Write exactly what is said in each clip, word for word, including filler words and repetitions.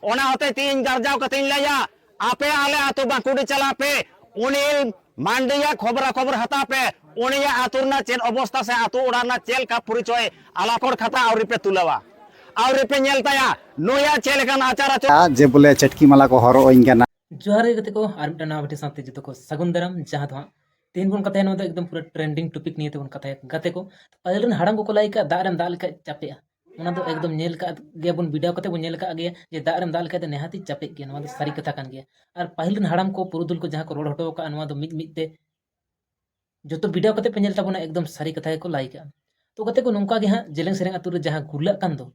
ᱚᱱᱟ ᱦᱚᱛᱮᱡ ᱛᱮ ᱤᱧ ᱜᱟᱨᱡᱟᱣ ᱠᱟᱛᱮ ᱤᱧ ᱞᱟᱹᱭᱟ, ᱟᱯᱮ ᱟᱞᱮ ᱟᱹᱛᱩ ᱵᱟᱸᱠᱩᱲᱤ ᱪᱟᱞᱟᱜ ᱯᱮ, ᱩᱱᱤ ᱢᱟᱱᱰᱤᱭᱟᱜ ᱠᱷᱚᱵᱽᱨᱟ ᱠᱷᱚᱵᱚᱨ ᱦᱟᱛᱟᱣ ᱯᱮ, ᱩᱱᱤᱭᱟᱜ ᱟᱹᱛᱩ ᱨᱮᱱᱟᱜ ᱪᱮᱫ ᱚᱵᱚᱥᱛᱟ ᱥᱮ ᱟᱹᱛᱩ ᱚᱲᱟᱜ ᱨᱮᱱᱟᱜ ᱪᱮᱫ ᱞᱮᱠᱟ ᱯᱚᱨᱤᱪᱚᱭ ᱟᱞᱟᱠᱚᱲ ᱠᱷᱟᱛᱟ ᱟᱹᱣᱨᱤ ᱯᱮ ᱛᱩᱞᱟᱹᱣᱟ, ᱟᱹᱣᱨᱤ ᱯᱮ ᱧᱮᱞ ᱛᱟᱭᱟ, ᱱᱩᱭᱟᱜ ᱪᱮᱫ ᱞᱮᱠᱟᱱ ᱟᱪᱟᱨ ᱟᱪᱚᱨ᱾ ᱡᱮ ᱵᱚᱞᱮ ᱪᱟᱹᱴᱠᱤ ᱢᱟᱞᱟ ᱠᱚ ᱦᱚᱨᱚᱜ ᱟᱹᱧ ᱠᱟᱱᱟ᱾ ᱡᱚᱦᱟᱨ ᱜᱮ ᱜᱟᱛᱮ ᱠᱚ, ᱟᱨ ᱢᱤᱫᱴᱟᱝ ᱱᱟᱣᱟ video ᱥᱟᱶᱛᱮ ᱡᱚᱛᱚ ᱠᱚ ᱥᱟᱹᱜᱩᱱ ᱫᱟᱨᱟᱢ᱾ ᱡᱟᱦᱟᱸ ᱫᱚ ᱦᱟᱸᱜ ᱛᱮᱦᱮᱧ ᱵᱚᱱ ᱠᱟᱛᱷᱟᱭᱟ, ᱱᱚᱣᱟ ᱫᱚ ᱮᱠᱫᱚᱢ ᱯᱩᱨᱟᱹ trending topic ᱱᱤᱭᱮ ᱛᱮᱵᱚᱱ ᱠᱟᱛᱷᱟᱭᱟ ᱜᱟᱛᱮ ᱠᱚ᱾ ᱯᱟᱹᱦᱤᱞ ᱨᱮᱱ ᱦᱟᱲᱟᱢ ᱠᱚᱠᱚ ᱞᱟᱹᱭ ᱠᱟᱜ, ᱫᱟᱜ ᱨᱮᱢ ᱫᱟᱜ ᱞᱮᱠᱷᱟᱡ ᱪᱟᱯᱮᱜᱼᱟ᱾ ᱚᱱᱟ ᱫᱚ ᱮᱠᱫᱚᱢ ᱧᱮᱞ ᱠᱟᱜ ᱜᱮᱭᱟᱵᱚᱱ, video ᱠᱟᱛᱮ ᱵᱚᱱ ᱧᱮᱞ ᱠᱟᱜ ᱜᱮᱭᱟ ᱡᱮ ᱫᱟᱜ ᱨᱮᱢ ᱫᱟᱜ ᱞᱮᱠᱷᱟᱡ ᱫᱚ ᱱᱮᱦᱟᱛᱤ ᱪᱟᱯᱮᱜ ᱜᱮᱭᱟ᱾ ᱱᱚᱣᱟ ᱫᱚ ᱥᱟᱹᱨᱤ ᱠᱟᱛᱷᱟ ᱠᱟᱱ ᱜᱮᱭᱟ᱾ ᱟᱨ ᱯᱟᱹᱦᱤᱞ ᱨᱮᱱ ᱦᱟᱲᱟᱢ ᱠᱚ, ᱯᱩᱨᱩᱫᱷᱩᱞ ᱠᱚ ᱡᱟᱦᱟᱸ ᱠᱚ ᱨᱚᱲ ᱦᱚᱴᱚ ᱟᱠᱟᱫᱼᱟ, ᱱᱚᱣᱟ ᱫᱚ ᱢᱤᱫ ᱢᱤᱫ ᱛᱮ ᱡᱚᱛᱚ video ᱠᱟᱛᱮ ᱯᱮ ᱧᱮᱞ ᱛᱟᱵᱚᱱᱟ, ᱮᱠᱫᱚᱢ ᱥᱟᱹᱨᱤ ᱠᱟᱛᱷᱟ ᱜᱮᱠᱚ ᱞᱟᱹᱭ ᱠᱟᱜᱼᱟ᱾ ᱛᱚ ᱜᱟᱛᱮ ᱠᱚ, ᱱᱚᱝᱠᱟ ᱜᱮ ᱦᱟᱸᱜ ᱡᱮᱞᱮᱧ ᱥᱮᱨᱮᱧ ᱟᱹᱛᱩ ᱨᱮ ᱡᱟᱦᱟᱸ ᱜᱩᱨᱞᱟᱹᱜ ᱠᱟᱱ ᱫᱚ,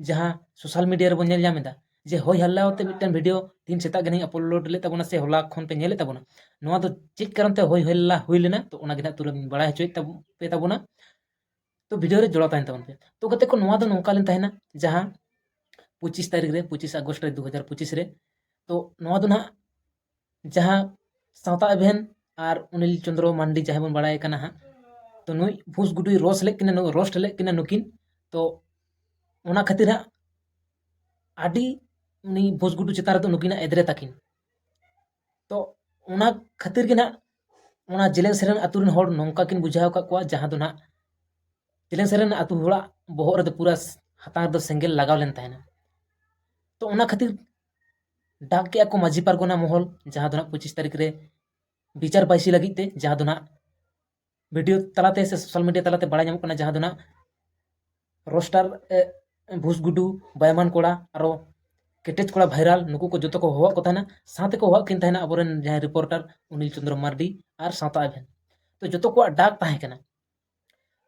ᱡᱟᱦᱟᱸ social media ᱨᱮᱵᱚᱱ ᱧᱮᱞ ᱧᱟᱢ ᱮᱫᱟ, ᱡᱮ ᱦᱚᱭ ᱦᱟᱞᱞᱟ ᱟᱛᱮ ᱢᱤᱫᱴᱟᱝ video ᱛᱤᱦᱤᱧ ᱥᱮᱛᱟᱜ ᱜᱮ ᱱᱟᱦᱟᱜ upload ᱞᱮᱫ ᱛᱟᱵᱚᱱᱟ ᱥᱮ ᱦᱚᱞᱟ ᱠᱷᱚᱱ ᱯᱮ ᱧᱮᱞᱮᱫ ᱛᱟᱵᱚᱱᱟ᱾ ᱱᱚᱣᱟ ᱫᱚ ᱪᱮᱫ ᱠᱟᱨᱚᱱ ᱛᱮ ᱦᱚᱭ ᱦᱟᱞᱞᱟ ᱦᱩᱭ ᱞᱮᱱᱟ, ᱛᱚ ᱚᱱᱟ ᱜᱮ ᱱᱟᱦᱟᱜ ᱛᱩᱨᱟᱹᱛ ᱵᱟᱲᱟᱭ ᱦᱚᱪᱚᱭᱮᱫ ᱛᱟᱵᱚ-, ᱯᱮ ᱛᱟᱵᱚᱱᱟ᱾ ᱛᱚ video ᱨᱮ ᱡᱚᱲᱟᱣ ᱛᱟᱦᱮᱱ ᱛᱟᱵᱚᱱ ᱯᱮ᱾ ᱛᱚ ᱜᱟᱛᱮ ᱠᱚ, ᱱᱚᱣᱟ ᱫᱚ ᱱᱚᱝᱠᱟ ᱞᱮᱱ ᱛᱟᱦᱮᱱᱟ, ᱡᱟᱦᱟᱸ ᱯᱚᱸᱪᱤᱥ ᱛᱟᱹᱨᱤᱠᱷ ᱨᱮ, ᱯᱚᱸᱪᱤᱥ ᱟᱜᱚᱥᱴ ᱨᱮ ᱫᱩ ᱦᱟᱡᱟᱨ ᱯᱚᱸᱪᱤᱥ ᱨᱮ, ᱛᱚ ᱱᱚᱣᱟ ᱫᱚ ᱱᱟᱦᱟᱜ ᱡᱟᱦᱟᱸ ᱥᱟᱶᱛᱟ ᱮᱵᱷᱮᱱ ᱟᱨ ᱚᱱᱤᱞ ᱪᱚᱸᱫᱽᱨᱚ ᱢᱟᱱᱰᱤ ᱡᱟᱦᱟᱸᱭ ᱵᱚᱱ ᱵᱟᱲᱟᱭ ᱠᱟᱱᱟ ᱦᱟᱸᱜ, ᱛᱚ ᱱᱩᱭ ᱵᱷᱩᱥ ᱜᱩᱰᱩᱭ ᱨᱳᱥ ᱞᱮᱫ ᱠᱤᱱᱟ, ᱱᱩ-, roast ᱞᱮᱫ ᱠᱤᱱᱟ ᱱᱩᱠᱤᱱ᱾ ᱛᱚ ᱚᱱᱟ ᱠᱷᱟᱹᱛᱤᱨ ᱦᱟᱸᱜ ᱟᱹᱰᱤ ᱩᱱᱤ ᱵᱷᱩᱥ ᱜᱩᱰᱩ ᱪᱮᱛᱟᱱ ᱨᱮᱫᱚ ᱱᱩᱠᱤᱱᱟᱜ ᱮᱫᱽᱨᱮ ᱛᱟᱹᱠᱤᱱ᱾ ᱛᱚ ᱚᱱᱟ ᱠᱷᱟᱹᱛᱤᱨ ᱜᱮ ᱱᱟᱦᱟᱜ ᱚᱱᱟ ᱡᱮᱞᱮᱧ ᱥᱮᱨᱮᱧ ᱟᱹᱛᱩ ᱨᱮᱱ ᱦᱚᱲ ᱱᱚᱝᱠᱟ ᱠᱤᱱ ᱵᱩᱡᱷᱟᱹᱣ ᱟᱠᱟᱫ ᱠᱚᱣᱟ, ᱡᱟᱦᱟᱸ ᱫᱚ ᱱᱟᱦᱟᱜ ᱡᱮᱞᱮᱧ ᱥᱮᱨᱮᱧ ᱟᱹᱛᱩ ᱦᱚᱲᱟᱜ ᱵᱚᱦᱚᱜ ᱨᱮᱫᱚ ᱯᱩᱨᱟᱹ ᱦᱟᱛᱟᱝ ᱨᱮᱫᱚ ᱥᱮᱸᱜᱮᱞ ᱞᱟᱜᱟᱣ ᱞᱮᱱ ᱛᱟᱦᱮᱱᱟ᱾ ᱛᱚ ᱚᱱᱟ ᱠᱷᱟᱹᱛᱤᱨ ᱰᱟᱠ ᱠᱮᱜᱼᱟ ᱠᱚ ᱢᱟᱹᱡᱷᱤ ᱯᱟᱨᱜᱟᱱᱟ ᱢᱚᱦᱚᱞ, ᱡᱟᱦᱟᱸ ᱫᱚ ᱱᱟᱦᱟᱜ ᱯᱚᱸᱪᱤᱥ ᱛᱟᱹᱨᱤᱠᱷ ᱨᱮ ᱵᱤᱪᱟᱹᱨ ᱵᱟᱹᱭᱥᱤ ᱞᱟᱹᱜᱤᱫ ᱛᱮ, ᱡᱟᱦᱟᱸ ᱫᱚ ᱱᱟᱦᱟᱜ video ᱛᱟᱞᱟᱛᱮ ᱥᱮ social media ᱛᱟᱞᱟᱛᱮ ᱵᱟᱲᱟᱭ ᱧᱟᱢᱚᱜ ᱠᱟᱱᱟ, ᱡᱟᱦᱟᱸ ᱫᱚ ᱱᱟᱦᱟᱜ roaster, ᱮ, ᱵᱷᱩᱥ ᱜᱩᱰᱩ, ᱵᱟᱭᱢᱟᱱ ᱠᱚᱲᱟ, ᱟᱨᱚ ᱠᱮᱴᱮᱡ ᱠᱚᱲᱟ viral, ᱱᱩᱠᱩ ᱠᱚ ᱡᱚᱛᱚ ᱠᱚ ᱦᱚᱦᱚᱣᱟᱜ ᱠᱚ ᱛᱟᱦᱮᱱᱟ᱾ ᱥᱟᱶᱛᱮ ᱠᱚ ᱦᱚᱦᱚᱣᱟᱜ ᱠᱤᱱ ᱛᱟᱦᱮᱱᱟ ᱟᱵᱚᱨᱮᱱ ᱡᱟᱦᱟᱸᱭ reporter ᱚᱱᱤᱞ ᱪᱚᱸᱫᱽᱨᱚ ᱢᱟᱨᱰᱤ ᱟᱨ ᱥᱟᱶᱛᱟ ᱮᱵᱷᱮᱱ᱾ ᱛᱚ ᱡᱚᱛᱚ ᱠᱚᱣᱟᱜ ᱰᱟᱠ ᱛᱟᱦᱮᱸ ᱠᱟᱱᱟ᱾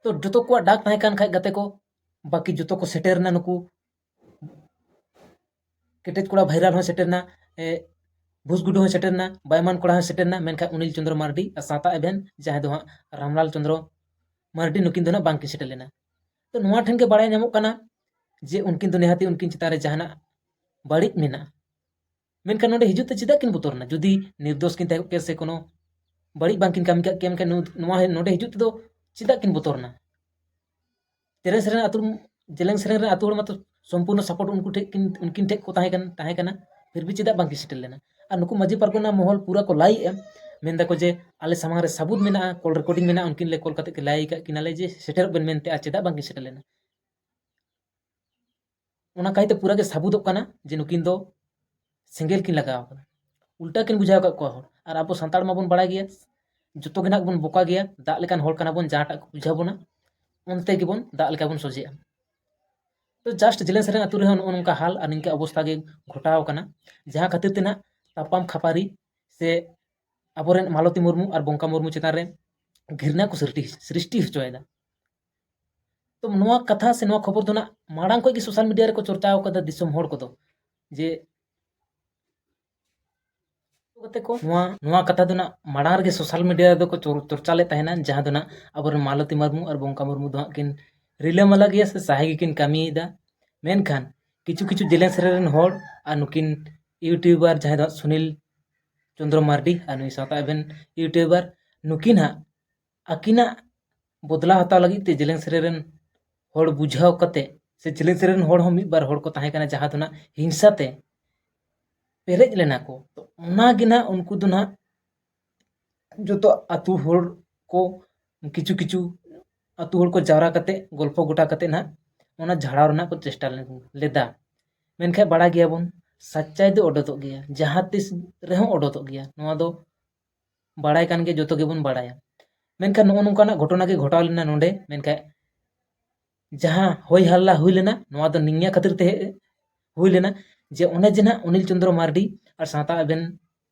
ᱛᱚ ᱡᱚᱛᱚ ᱠᱚᱣᱟᱜ ᱰᱟᱠ ᱛᱟᱦᱮᱸ ᱠᱟᱱ ᱠᱷᱟᱡ ᱜᱟᱛᱮ ᱠᱚ, ᱵᱟᱹᱠᱤ ᱡᱚᱛᱚ ᱠᱚ ᱥᱮᱴᱮᱨ ᱮᱱᱟ᱾ ᱱᱩᱠᱩ ᱠᱮᱴᱮᱡ ᱠᱚᱲᱟ viral ᱦᱚᱸ ᱥᱮᱴᱮᱨ ᱮᱱᱟ, ᱮ, ᱵᱷᱩᱥ ᱜᱩᱰᱩ ᱦᱚᱸ ᱥᱮᱴᱮᱨ ᱮᱱᱟ, ᱵᱟᱭᱢᱟᱱ ᱠᱚᱲᱟ ᱦᱚᱸ ᱥᱮᱴᱮᱨ ᱮᱱᱟ, ᱢᱮᱱᱠᱷᱟᱱ ᱚᱱᱤᱞ ᱪᱚᱸᱫᱽᱨᱚ ᱢᱟᱨᱰᱤ ᱟᱨ ᱥᱟᱶᱛᱟ ᱮᱵᱷᱮᱱ, ᱡᱟᱦᱟᱸᱭ ᱫᱚ ᱦᱟᱸᱜ ᱨᱟᱢᱞᱟᱞ ᱪᱚᱸᱫᱽᱨᱚ ᱢᱟᱨᱰᱤ, ᱱᱩᱠᱤᱱ ᱫᱚ ᱱᱟᱜ ᱵᱟᱝᱠᱤᱱ ᱥᱮᱴᱮᱨ ᱞᱮᱱᱟ᱾ ᱛᱚ ᱱᱚᱣᱟ ᱴᱷᱮᱱ ᱜᱮ ᱵᱟᱲᱟᱭ ᱧᱟᱢᱚᱜ ᱠᱟᱱᱟ ᱡᱮ ᱩᱱᱠᱤᱱ ᱫᱚ ᱱᱤᱦᱟᱹᱛᱤ ᱩᱱᱠᱤᱱ ᱪᱮᱛᱟᱱ ᱨᱮ ᱡᱟᱦᱟᱱᱟᱜ ᱵᱟᱹᱲᱤᱡ ᱢᱮᱱᱟᱜᱼᱟ᱾ ᱢᱮᱱᱠᱷᱟᱱ ᱱᱚᱰᱮ ᱦᱤᱡᱩᱜ ᱛᱮ ᱪᱮᱫᱟᱜ ᱠᱤᱱ ᱵᱚᱛᱚᱨ ᱮᱱᱟ? ᱡᱩᱫᱤ ᱱᱤᱨᱫᱳᱥ ᱠᱤᱱ ᱛᱟᱦᱮᱸ ᱠᱚᱜ ᱠᱮᱭᱟ ᱥᱮ ᱠᱳᱱᱳ ᱵᱟᱹᱲᱤᱡ ᱵᱟᱝᱠᱤᱱ ᱠᱟᱹᱢᱤ ᱠᱟᱜ ᱠᱮᱭᱟ, ᱢᱮᱱᱠᱷᱟᱱ ᱱᱚᱣᱟ, ᱱᱚᱰᱮ ᱦᱤᱡᱩᱜ ᱛᱮᱫᱚ ᱪᱮᱫᱟᱜ ᱠᱤᱱ ᱵᱚᱛᱚᱨ ᱮᱱᱟ? ᱡᱮᱞᱮᱧ ᱥᱮᱨᱮᱧ ᱟᱹᱛᱩ, ᱡᱮᱞᱮᱧ ᱥᱮᱨᱮᱧ ᱨᱮᱱ ᱟᱹᱛᱩ ᱦᱚᱲ ᱢᱟᱛᱚ ᱥᱚᱢᱯᱩᱨᱱᱚ ᱥᱟᱯᱳᱨᱴ ᱩᱱᱠᱩ ᱴᱷᱮᱱ ᱠᱤᱱ ᱩᱱᱠᱤᱱ ᱴᱷᱮᱱ ᱠᱚ ᱛᱟᱦᱮᱸ ᱠᱟᱱ ᱛᱟᱦᱮᱸ ᱠᱟᱱᱟ, ᱯᱷᱤᱨ ᱵᱷᱤ ᱪᱮᱫᱟᱜ ᱵᱟᱝᱠᱤᱱ ᱥᱮᱴᱮᱨ ᱞᱮᱱᱟ? ᱟᱨ ᱱᱩᱠᱩ ᱢᱟᱹᱡᱷᱤ ᱯᱟᱨᱜᱟᱱᱟ ᱢᱚᱦᱚᱞ ᱯᱩᱨᱟᱹ ᱠᱚ ᱞᱟᱹᱭᱮᱜᱼᱟ, ᱢᱮᱱ ᱫᱟᱠᱚ ᱡᱮ ᱟᱞᱮ ᱥᱟᱢᱟᱝ ᱨᱮ ᱥᱟᱹᱵᱩᱛ ᱢᱮᱱᱟᱜᱼᱟ, ᱠᱚᱞ ᱨᱮᱠᱚᱨᱰᱤᱝ ᱢᱮᱱᱟᱜᱼᱟ, ᱩᱱᱠᱤᱱ ᱞᱮ ᱠᱚᱞ ᱠᱟᱛᱮ ᱠᱤᱱ ᱞᱟᱹᱭ ᱟᱠᱟᱫ ᱠᱤᱱᱟᱞᱮ ᱡᱮ ᱥᱮᱴᱮᱨᱚᱜ ᱵᱮᱱ ᱢᱮᱱᱛᱮ, ᱟᱨ ᱪᱮᱫᱟᱜ ᱵᱟᱝᱠᱤᱱ ᱥᱮᱴᱮᱨ ᱞᱮᱱᱟ? ᱚᱱᱟ ᱠᱟᱭᱛᱮ ᱯᱩᱨᱟᱹ ᱜᱮ ᱥᱟᱹᱵᱩᱫᱚᱜ ᱠᱟᱱᱟ ᱡᱮ ᱱᱩᱠᱤᱱ ᱫᱚ ᱥᱮᱸᱜᱮᱞ ᱠᱤᱱ ᱞᱟᱜᱟᱣ ᱠᱟᱱᱟ, ᱩᱞᱴᱟ ᱠᱤᱱ ᱵᱩᱡᱷᱟᱹᱣ ᱟᱠᱟᱫ ᱠᱚᱣᱟ ᱦᱚᱲ᱾ ᱟᱨ ᱟᱵᱚ ᱥᱟᱱᱛᱟᱲ ᱢᱟᱵᱚᱱ ᱵᱟᱲᱟᱭ ᱜᱮᱭᱟ, ᱡᱚᱛᱚ ᱜᱮ ᱱᱟᱜ ᱵᱚᱱ ᱵᱚᱠᱟ ᱜᱮᱭᱟ, ᱫᱟᱜ ᱞᱮᱠᱟᱱ ᱦᱚᱲ ᱠᱟᱱᱟ ᱵᱚᱱ, ᱡᱟᱦᱟᱸᱴᱟᱜ ᱠᱚ ᱵᱩᱡᱷᱟᱹᱣ ᱵᱚᱱᱟ ᱚᱱᱛᱮ ᱜᱮᱵᱚᱱ ᱫᱟᱜ ᱞᱮᱠᱟ ᱵᱚᱱ ᱥᱚᱡᱷᱮᱜᱼᱟ᱾ ᱛᱚ ᱡᱟᱥᱴ ᱡᱮᱞᱮᱧ ᱥᱮᱨᱮᱧ ᱟᱹᱛᱩ ᱨᱮᱦᱚᱸ ᱱᱚᱜᱼᱚ ᱱᱚᱝᱠᱟ ᱦᱟᱞ ᱟᱨ ᱱᱤᱝᱠᱟᱹ ᱚᱵᱚᱥᱛᱷᱟ ᱜᱮ ᱜᱷᱚᱴᱟᱣ ᱠᱟᱱᱟ, ᱡᱟᱦᱟᱸ ᱠᱷᱟᱹᱛᱤᱨ ᱛᱮ ᱱᱟᱜ ᱛᱟᱯᱟᱢ ᱠᱷᱟᱹᱯᱟᱹᱨᱤ ᱥᱮ ᱟᱵᱚᱨᱮᱱ ᱢᱟᱞᱚᱛᱤ ᱢᱩᱨᱢᱩ ᱟᱨ ᱵᱚᱝᱠᱟ ᱢᱩᱨᱢᱩ ᱪᱮᱛᱟᱱ ᱨᱮ ᱜᱷᱤᱨᱱᱟ ᱠᱚ ᱥᱨᱤᱥᱴᱤ ᱥᱨᱤᱥᱴᱤ ᱦᱚᱪᱚᱭᱮᱫᱟ᱾ ᱛᱚ ᱱᱚᱣᱟ ᱠᱟᱛᱷᱟ ᱥᱮ ᱱᱚᱣᱟ ᱠᱷᱚᱵᱚᱨ ᱫᱚ ᱱᱟᱜ ᱢᱟᱲᱟᱝ ᱠᱷᱚᱱ ᱜᱮ ᱥᱳᱥᱟᱞ ᱢᱤᱰᱤᱭᱟ ᱨᱮᱠᱚ ᱪᱚᱨᱪᱟᱣ ᱠᱟᱫᱟ ᱫᱤᱥᱚᱢ ᱦᱚᱲ ᱠᱚᱫᱚ, ᱡᱮ ᱠᱟᱛᱮ ᱠᱚ ᱱᱚᱣᱟ ᱱᱚᱣᱟ ᱠᱟᱛᱷᱟ ᱫᱚ ᱱᱟᱜ ᱢᱟᱲᱟᱝ ᱨᱮᱜᱮ ᱥᱳᱥᱟᱞ ᱢᱤᱰᱤᱭᱟ ᱨᱮᱫᱚ ᱠᱚ ᱪᱚᱨ- ᱪᱚᱨᱪᱟ ᱞᱮᱫ ᱛᱟᱦᱮᱱᱟ, ᱡᱟᱦᱟᱸ ᱫᱚ ᱱᱟᱜ ᱟᱵᱚᱨᱮᱱ ᱢᱟᱞᱚᱛᱤ ᱢᱩᱨᱢᱩ ᱟᱨ ᱵᱚᱝᱠᱟ ᱢᱩᱨᱢᱩ ᱫᱚ ᱦᱟᱸᱜ ᱠᱤᱱ ᱨᱤᱞᱟᱹᱢᱟᱞᱟ ᱜᱮᱭᱟ ᱥᱮ ᱥᱟᱦᱤ ᱜᱮᱠᱤᱱ ᱠᱟᱹᱢᱤᱭᱮᱫᱟ᱾ ᱢᱮᱱᱠᱷᱟᱱ ᱠᱤᱪᱷᱩ ᱠᱤᱪᱷᱩ ᱡᱮᱞᱮᱧ ᱥᱮᱨᱮᱧ ᱨᱮᱱ ᱦᱚᱲ ᱟᱨ ᱱᱩᱠᱤᱱ ᱤᱭᱩᱴᱤᱭᱩᱵᱟᱨ ᱡᱟᱦᱟᱸᱭ ᱫᱚ ᱦᱟᱸᱜ ᱥᱩᱱᱤᱞ ᱪᱚᱸᱫᱽᱨᱚ ᱢᱟᱨᱰᱤ ᱟᱨ ᱱᱩᱭ ᱥᱟᱶᱛᱟ ᱮᱵᱷᱮᱱ ᱤᱭᱩᱴᱤᱭᱩᱵᱟᱨ, ᱱᱩᱠᱤᱱ ᱦᱟᱸᱜ ᱟᱹᱠᱤᱱᱟᱜ ᱵᱚᱫᱞᱟ ᱦᱟᱛᱟᱣ ᱞᱟᱹᱜᱤᱫ ᱛᱮ ᱡᱮᱞᱮᱧ ᱥᱮᱨᱮᱧ ᱨᱮᱱ ᱦᱚᱲ ᱵᱩᱡᱷᱟᱹᱣ ᱠᱟᱛᱮ ᱥᱮ ᱡᱮᱞᱮᱧ ᱥᱮᱨᱮᱧ ᱨᱮᱱ ᱦᱚᱲ ᱦᱚᱸ ᱢᱤᱫ ᱵᱟᱨ ᱦᱚᱲ ᱠᱚ ᱛᱟᱦᱮᱸ ᱠᱟᱱᱟ ᱡᱟᱦᱟᱸ ᱫᱚ ᱱᱟᱜ ᱦᱤᱝᱥᱟ ᱛᱮ ᱯᱮᱨᱮᱡ ᱞᱮᱱᱟ ᱠᱚ᱾ ᱛᱚ ᱚᱱᱟ ᱜᱮ ᱱᱟᱜ ᱩᱱᱠᱩ ᱫᱚ ᱱᱟᱜ ᱡᱚᱛᱚ ᱟᱹᱛᱩ ᱦᱚᱲ ᱠᱚ ᱠᱤᱪᱷᱩ ᱠᱤᱪᱷᱩ ᱟᱹᱛᱩ ᱦᱚᱲ ᱠᱚ ᱡᱟᱣᱨᱟ ᱠᱟᱛᱮ ᱜᱚᱞᱯᱷᱚ ᱜᱚᱴᱟ ᱠᱟᱛᱮ ᱱᱟᱜ ᱚᱱᱟ ᱡᱷᱟᱲᱟᱣ ᱨᱮᱱᱟᱜ ᱠᱚ ᱪᱮᱥᱴᱟ ᱞᱮ- ᱞᱮᱫᱟ᱾ ᱢᱮᱱᱠᱷᱟᱱ ᱵᱟᱲᱟᱭ ᱜᱮᱭᱟᱵᱚᱱ, ᱥᱟᱪᱪᱟᱭ ᱫᱚ ᱚᱰᱚᱫᱚᱜ ᱜᱮᱭᱟ, ᱡᱟᱦᱟᱸ ᱛᱤᱥ ᱨᱮᱦᱚᱸ ᱚᱰᱚᱫᱚᱜ ᱜᱮᱭᱟ, ᱱᱚᱣᱟ ᱫᱚ ᱵᱟᱲᱟᱭ ᱠᱟᱱ ᱜᱮ, ᱡᱚᱛᱚ ᱜᱮᱵᱚᱱ ᱵᱟᱲᱟᱭᱟ᱾ ᱢᱮᱱᱠᱷᱟᱱ ᱱᱚᱜᱼᱚ ᱱᱚᱝᱠᱟᱱᱟᱜ ᱜᱷᱚᱴᱚᱱᱟ ᱜᱮ ᱜᱷᱚᱴᱟᱣ ᱞᱮᱱᱟ ᱱᱚᱰᱮ᱾ ᱢᱮᱱᱠᱷᱟᱱ ᱡᱟᱦᱟᱸ ᱦᱚᱭ ᱦᱟᱞᱞᱟ ᱦᱩᱭ ᱞᱮᱱᱟ, ᱱᱚᱣᱟ ᱫᱚ ᱱᱤᱭᱟᱹ ᱠᱷᱟᱹᱛᱤᱨ ᱛᱮ ᱦᱩᱭ ᱞᱮᱱᱟ ᱡᱮ ᱚᱱᱮ ᱡᱮ ᱱᱟᱜ ᱚᱱᱤᱞ ᱪᱚᱸᱫᱽᱨᱚ ᱢᱟᱨᱰᱤ ᱟᱨ ᱥᱟᱶᱛᱟ ᱮᱵᱷᱮᱱ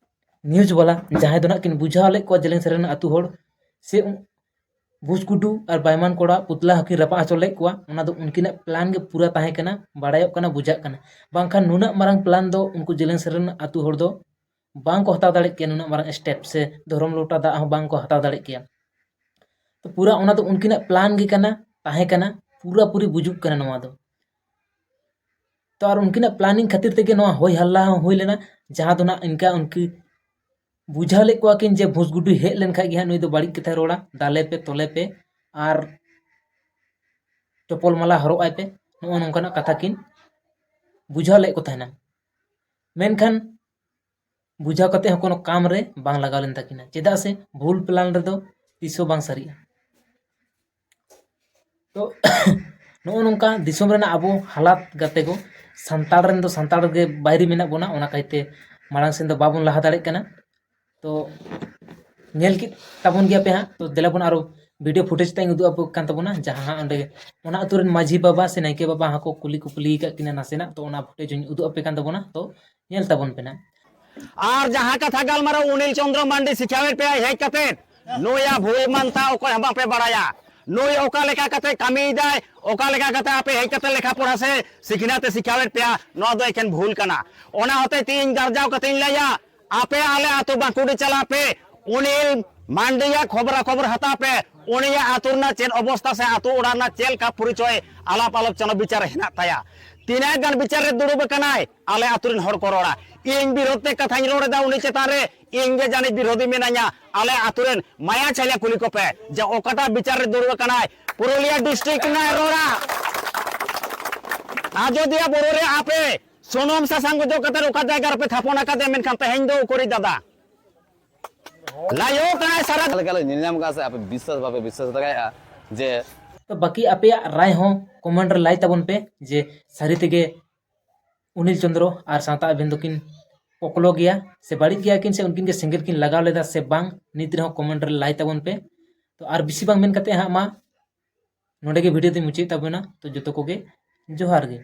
ᱱᱤᱭᱩᱡᱽ ᱵᱟᱞᱟ ᱡᱟᱦᱟᱸᱭ ᱫᱚ ᱱᱟᱜ ᱠᱤᱱ ᱵᱩᱡᱷᱟᱹᱣ ᱞᱮᱫ ᱠᱚᱣᱟ ᱡᱮᱞᱮᱧ ᱥᱮᱨᱮᱧ ᱨᱮᱱ ᱟᱹᱛᱩ ᱦᱚᱲ ᱥᱮ ᱩ- ᱵᱷᱩᱥ ᱜᱩᱰᱩ ᱟᱨ ᱵᱟᱭᱢᱟᱱ ᱠᱚᱲᱟ ᱯᱩᱛᱞᱟ ᱦᱚᱸᱠᱤᱱ ᱨᱟᱯᱟᱜ ᱦᱚᱪᱚ ᱞᱮᱫ ᱠᱚᱣᱟ, ᱚᱱᱟ ᱫᱚ ᱩᱱᱠᱤᱱᱟᱜ ᱯᱞᱟᱱ ᱜᱮ ᱯᱩᱨᱟᱹ ᱛᱟᱦᱮᱸ ᱠᱟᱱᱟ, ᱵᱟᱲᱟᱭᱚᱜ ᱠᱟᱱᱟ, ᱵᱩᱡᱷᱟᱹᱜ ᱠᱟᱱᱟ᱾ ᱵᱟᱝᱠᱷᱟᱱ ᱱᱩᱱᱟᱹᱜ ᱢᱟᱨᱟᱝ ᱯᱞᱟᱱ ᱫᱚ ᱩᱱᱠᱩ ᱡᱮᱞᱮᱧ ᱥᱮᱨᱮᱧ ᱨᱮᱱ ᱟᱹᱛᱩ ᱦᱚᱲ ᱫᱚ ᱵᱟᱝ ᱠᱚ ᱦᱟᱛᱟᱣ ᱫᱟᱲᱮᱭᱟᱜ ᱠᱮᱭᱟ, ᱱᱩᱱᱟᱹᱜ ᱢᱟᱨᱟᱝ ᱥᱴᱮᱯ ᱥᱮ ᱫᱷᱚᱨᱚᱢ ᱞᱚᱴᱟ ᱫᱟᱜ ᱦᱚᱸ ᱵᱟᱝ ᱠᱚ ᱦᱟᱛᱟᱣ ᱫᱟᱲᱮᱭᱟᱜ ᱠᱮᱭᱟ᱾ ᱛᱚ ᱯᱩᱨᱟᱹ ᱚᱱᱟ ᱫᱚ ᱩᱱᱠᱤᱱᱟᱜ ᱯᱞᱟᱱ ᱜᱮ ᱠᱟᱱᱟ, ᱛᱟᱦᱮᱸ ᱠᱟᱱᱟ, ᱯᱩᱨᱟᱹᱯᱩᱨᱤ ᱵᱩᱡᱩᱜ ᱠᱟᱱᱟ ᱱᱚᱣᱟ ᱫᱚ᱾ ᱛᱚ ᱟᱨ ᱩᱱᱠᱤᱱᱟᱜ ᱯᱞᱟᱱᱤᱝ ᱠᱷᱟᱹᱛᱤᱨ ᱛᱮᱜᱮ ᱱᱚᱣᱟ ᱦᱚᱭ ᱦᱟᱞᱞᱟ ᱦᱚᱸ ᱦᱩᱭ ᱞᱮᱱᱟ, ᱡᱟᱦᱟᱸ ᱫᱚ ᱱᱟᱜ ᱤᱱᱠᱟ ᱩᱱᱠᱤ ᱵᱩᱡᱷᱟᱹᱣ ᱞᱮᱫ ᱠᱚᱣᱟ ᱠᱤᱱ ᱡᱮ ᱵᱷᱩᱥ ᱜᱩᱰᱩᱭ ᱦᱮᱡ ᱞᱮᱱᱠᱷᱟᱡ ᱜᱮ ᱦᱟᱸᱜ ᱱᱩᱭ ᱫᱚ ᱵᱟᱹᱲᱤᱡ ᱠᱟᱛᱷᱟᱭ ᱨᱚᱲᱟ, ᱫᱟᱞᱮ ᱯᱮ, ᱛᱚᱞᱮ ᱯᱮ ᱟᱨ ᱪᱚᱯᱚᱞ ᱢᱟᱞᱟ ᱦᱚᱨᱚᱜ ᱟᱭ ᱯᱮ, ᱱᱚᱜᱼᱚ ᱱᱚᱝᱠᱟᱱᱟᱜ ᱠᱟᱛᱷᱟ ᱠᱤᱱ ᱵᱩᱡᱷᱟᱹᱣ ᱞᱮᱫ ᱠᱚ ᱛᱟᱦᱮᱱᱟ᱾ ᱢᱮᱱᱠᱷᱟᱱ ᱵᱩᱡᱷᱟᱹᱣ ᱠᱟᱛᱮ ᱦᱚᱸ ᱠᱳᱱᱳ ᱠᱟᱢ ᱨᱮ ᱵᱟᱝ ᱞᱟᱜᱟᱣ ᱞᱮᱱ ᱛᱟᱹᱠᱤᱱᱟ, ᱪᱮᱫᱟᱜ ᱥᱮ ᱵᱷᱩᱞ ᱯᱞᱟᱱ ᱨᱮᱫᱚ ᱛᱤᱥ ᱦᱚᱸ ᱵᱟᱝ ᱥᱟᱹᱨᱤᱜᱼᱟ᱾ ᱛᱚ ᱱᱚᱜᱼᱚ ᱱᱚᱝᱠᱟ ᱫᱤᱥᱚᱢ ᱨᱮᱱᱟᱜ ᱟᱵᱚ ᱦᱟᱞᱟᱛ ᱜᱟᱛᱮ ᱠᱚ, ᱥᱟᱱᱛᱟᱲ ᱨᱮᱱ ᱫᱚ ᱥᱟᱱᱛᱟᱲ ᱜᱮ ᱵᱟᱭᱨᱤ ᱢᱮᱱᱟᱜ ᱵᱚᱱᱟ, ᱚᱱᱟ ᱠᱟᱭᱛᱮ ᱢᱟᱲᱟᱝ ᱥᱮᱱ ᱫᱚ ᱵᱟᱵᱚᱱ ᱞᱟᱦᱟ ᱫᱟᱲᱮᱭᱟᱜ ᱠᱟᱱᱟ᱾ ᱛᱚ ᱧᱮᱞ ᱠᱮᱫ ᱛᱟᱵᱚᱱ ᱜᱮᱭᱟ ᱯᱮ ᱦᱟᱸᱜ᱾ ᱛᱚ ᱫᱮᱞᱟ ᱵᱚᱱ ᱟᱨᱚ ᱵᱷᱤᱰᱤᱭᱳ ᱯᱷᱩᱴᱮᱡᱽ ᱛᱟᱜ ᱤᱧ ᱩᱫᱩᱜ ᱟᱯᱮ ᱠᱟᱱ ᱛᱟᱵᱚᱱᱟ, ᱡᱟᱦᱟᱸ ᱦᱟᱸᱜ ᱚᱸᱰᱮ ᱚᱱᱟ ᱟᱹᱛᱩ ᱨᱮᱱ ᱢᱟᱹᱡᱷᱤ ᱵᱟᱵᱟ ᱥᱮ ᱱᱟᱭᱠᱮ ᱵᱟᱵᱟ ᱦᱚᱸ ᱠᱚ ᱠᱩᱞᱤ ᱠᱩᱯᱞᱤ ᱟᱠᱟᱫ ᱠᱤᱱᱟ ᱱᱟᱥᱮᱱᱟᱜ, ᱛᱚ ᱚᱱᱟ ᱯᱷᱩᱴᱮᱡᱽ ᱦᱚᱸᱧ ᱩᱫᱩᱜ ᱟᱯᱮ ᱠᱟᱱ ᱛᱟᱵᱚᱱᱟ, ᱛᱚ ᱧᱮᱞ ᱛᱟᱵᱚᱱ ᱯᱮ ᱱᱟᱜ᱾ ᱟᱨ ᱡᱟᱦᱟᱸ ᱠᱟᱛᱷᱟ ᱜᱟᱞᱢᱟᱨᱟᱣ ᱩᱱᱤᱞ ᱪᱚᱱᱫᱨᱚ ᱢᱟᱱᱰᱤ ᱥᱤᱠᱷᱟᱣᱮᱫ ᱯᱮᱭᱟᱭ ᱦᱮᱡ ᱠᱟᱛᱮ, ᱱᱩᱭᱟᱜ ᱵᱷᱩᱞ ᱢᱟᱱᱛᱟ ᱚᱠᱚᱭ ᱦᱚᱸ ᱵᱟᱯᱮ ᱵᱟᱲᱟᱭᱟ᱾ ᱱᱩᱭ ᱚᱠᱟ ᱞᱮᱠᱟ ᱠᱟᱛᱮ ᱠᱟᱹᱢᱤᱭᱮᱫᱟᱭ, ᱚᱠᱟ ᱞᱮᱠᱟ ᱠᱟᱛᱮ ᱟᱯᱮ ᱦᱮᱡ ᱠᱟᱛᱮ ᱞᱮᱠᱷᱟ ᱯᱚᱲᱟ ᱥᱮ ᱥᱤᱠᱷᱱᱟᱹᱛ ᱮ ᱥᱤᱠᱷᱟᱣᱮᱫ ᱯᱮᱭᱟ, ᱱᱚᱣᱟ ᱫᱚ ᱮᱠᱮᱱ ᱵᱷᱩᱞ ᱠᱟᱱᱟ᱾ ᱚᱱᱟ ᱦᱚᱛᱮᱡ ᱛᱮ ᱤᱧ ᱜᱟᱨᱡᱟᱣ ᱠᱟᱛᱮ ᱤᱧ ᱞᱟᱹᱭᱟ, ᱟᱯᱮ ᱟᱞᱮ ᱟᱹᱛᱩ ᱵᱟᱸᱠᱩᱲᱤ ᱪᱟᱞᱟᱜ ᱯᱮ, ᱩᱱᱤ ᱢᱟᱱᱰᱤᱭᱟᱜ ᱠᱷᱚᱵᱽᱨᱟ ᱠᱷᱚᱵᱚᱨ ᱦᱟᱛᱟᱣ ᱯᱮ, ᱩᱱᱤᱭᱟᱜ ᱟᱹᱛᱩ ᱨᱮᱱᱟᱜ ᱪᱮᱫ ᱚᱵᱚᱥᱛᱟ ᱥᱮ ᱟᱹᱛᱩ ᱚᱲᱟᱜ ᱨᱮᱱᱟᱜ ᱪᱮᱫ ᱞᱮᱠᱟ ᱯᱚᱨᱤᱪᱚᱭ ᱟᱞᱟᱯ ᱟᱞᱳᱪᱚᱱᱟ ᱵᱤᱪᱟᱨ ᱨᱮ ᱦᱮᱱᱟᱜ ᱛᱟᱭᱟ, ᱛᱤᱱᱟᱹᱜ ᱜᱟᱱ ᱵᱤᱪᱟᱨ ᱨᱮ ᱫᱩᱲᱩᱵ ᱟᱠᱟᱱᱟᱭ, ᱟᱞᱮ ᱟᱹᱛᱩ ᱨᱮᱱ ᱦᱚᱲ ᱠᱚ ᱨᱚᱲᱟ᱾ ᱤᱧ ᱵᱤᱨᱳᱫᱷ ᱛᱮ ᱠᱟᱛᱷᱟᱧ ᱨᱚᱲ ᱮᱫᱟ ᱩᱱᱤ ᱪᱮᱛᱟᱱ ᱨᱮ, ᱤᱧ ᱜᱮ ᱡᱟᱹᱱᱤᱡ ᱵᱤᱨᱳᱫᱷᱤ ᱢᱮᱱᱟᱧᱟ᱾ ᱟᱞᱮ ᱟᱹᱛᱩ ᱨᱮᱱ ᱢᱟᱭᱟ ᱪᱷᱟᱭᱟ ᱠᱩᱞᱤ ᱠᱚᱯᱮ ᱡᱮ ᱚᱠᱟᱴᱟᱜ ᱵᱤᱪᱟᱨ ᱨᱮ ᱫᱩᱲᱩᱵ ᱟᱠᱟᱱᱟᱭ, ᱯᱩᱨᱩᱞᱤᱭᱟᱹ ᱰᱤᱥᱴᱨᱤᱠᱴ ᱨᱮᱱᱟᱜ ᱨᱚᱲᱟ᱾ ᱟᱡᱚᱫᱤᱭᱟᱹ ᱵᱩᱨᱩ ᱨᱮ ᱟᱯᱮ ᱥᱩᱱᱩᱢ ᱥᱟᱥᱟᱝ ᱚᱡᱚᱜ ᱠᱟᱛᱮ ᱚᱠᱟ ᱡᱟᱭᱜᱟ ᱨᱮᱯᱮ ᱛᱷᱟᱯᱚᱱ ᱟᱠᱟᱫᱮᱭᱟ, ᱢᱮᱱᱠᱷᱟᱱ ᱛᱮᱦᱮᱧ ᱫᱚ ᱩᱠᱩᱨᱤᱡ ᱫᱟᱫᱟ? ᱞᱟᱭᱚᱜ ᱠᱟᱱᱟᱭ ᱥᱟᱨᱟ᱾ ᱞᱮᱠᱟ ᱞᱮ ᱧᱮᱞ ᱧᱟᱢ ᱠᱟᱜᱼᱟ ᱥᱮ ᱟᱯᱮ ᱵᱤᱥᱥᱟᱥ ᱵᱟᱯᱮ ᱵᱤᱥᱥᱟᱥ ᱫᱟᱲᱮᱭᱟᱜᱼᱟ ᱡᱮ ᱛᱚ ᱵᱟᱹᱠᱤ ᱟᱯᱮᱭᱟᱜ ᱨᱟᱭ ᱦᱚᱸ ᱠᱚᱢᱮᱱᱴ ᱨᱮ ᱞᱟᱹᱭ ᱛᱟᱵᱚᱱ ᱯᱮ ᱡᱮ ᱥᱟᱹᱨᱤ ᱛᱮᱜᱮ ᱩᱱᱤᱞ ᱪᱚᱸᱫᱽᱨᱚ ᱟᱨ ᱥᱟᱶᱛᱟ ᱟᱵᱮᱱ ᱫᱚᱠᱤᱱ ᱠᱚᱠᱞᱚ ᱜᱮᱭᱟ ᱥᱮ ᱵᱟᱹᱲᱤᱡ ᱜᱮᱭᱟ ᱠᱤᱱ ᱥᱮ ᱩᱱᱠᱤᱱ ᱜᱮ ᱥᱮᱸᱜᱮᱞ ᱠᱤᱱ ᱞᱟᱜᱟᱣ ᱞᱮᱫᱟ ᱥᱮ ᱵᱟᱝ, ᱱᱤᱛ ᱨᱮᱦᱚᱸ ᱠᱚᱢᱮᱱᱴ ᱨᱮ ᱞᱟᱹᱭ ᱛᱟᱵᱚᱱ ᱯᱮ᱾ ᱛᱚ ᱟᱨ ᱵᱮᱥᱤ ᱵᱟᱝ ᱢᱮᱱ ᱠᱟᱛᱮ ᱦᱟᱸᱜ ᱢᱟ ᱱᱚᱰᱮ ᱜᱮ ᱵᱷᱤᱰᱤᱭᱳ ᱫᱚᱧ ᱢᱩᱪᱟᱹᱫ ᱛᱟᱵᱚᱱᱟ᱾ ᱛᱚ ᱡᱚᱛᱚ ᱠᱚᱜᱮ ᱡᱚᱦᱟᱨ ᱜᱮ᱾